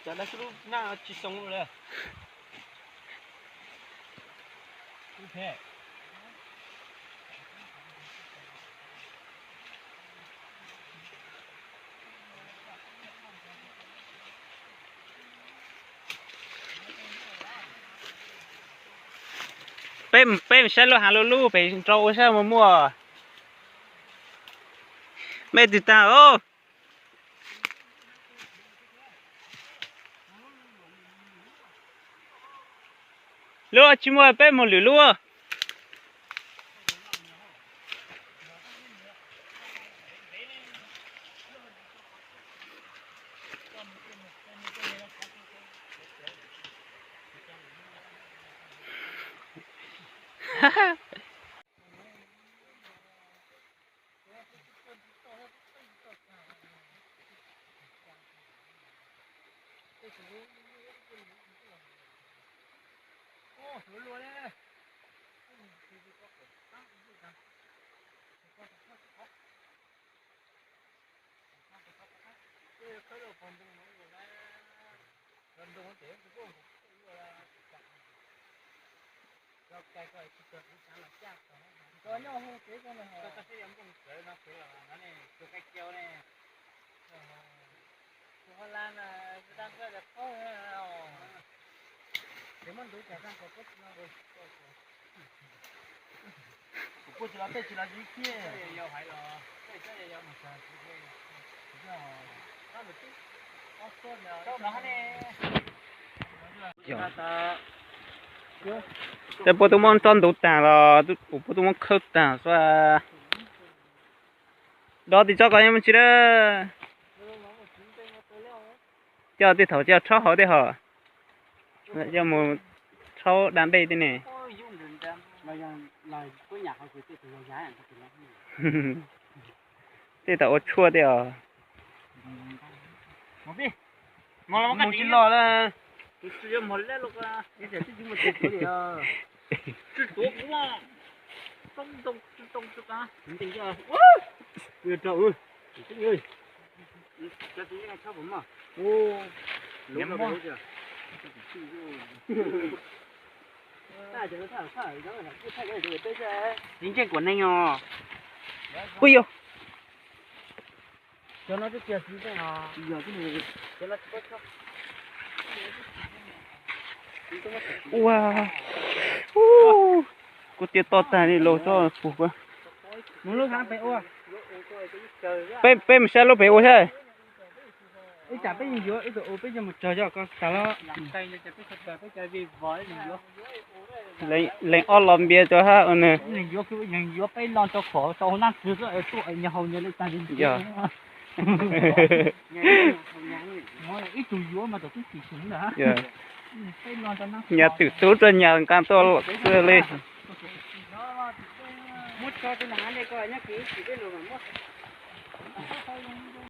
Cov dab xub lub naj tsis xoo li. Peb, peb mus saib lub hav lub lub pem nrau ua sab muaj muaj. Mej twg tag os? Lub tsis muaj peb mus lwm lub. Tej puab tub muab tsob ntub taag los, kuv puab tub muab khawb taag xwb. Dov tim tsob ko yog muaj tsi lawm. Coj tej thaum coj rhaub hauv tej hom, coj mus rhaub da dej tej ne. Tej thaum ua tshuaj tej os. Mus tsis los lawm. Ntseej kuam neeg os. Ui yog. Ua, kuv tias to tag li los tso pug. Peb, peb mus saib lub pem ua saib. Ib tsam peb yeej yuav, ib tsam ua peb yeej mus tsaws cov ko tag los. Leej ob los npias cov hab ua nws. Leej yuav peb lo rau khov rau nab tw xwb tuaj nyias haus nyias li tag li. Ib tug yuav mas tau twb tsis sum ntag. Nyias twm tub rau nyias nqa tuaj xwb li.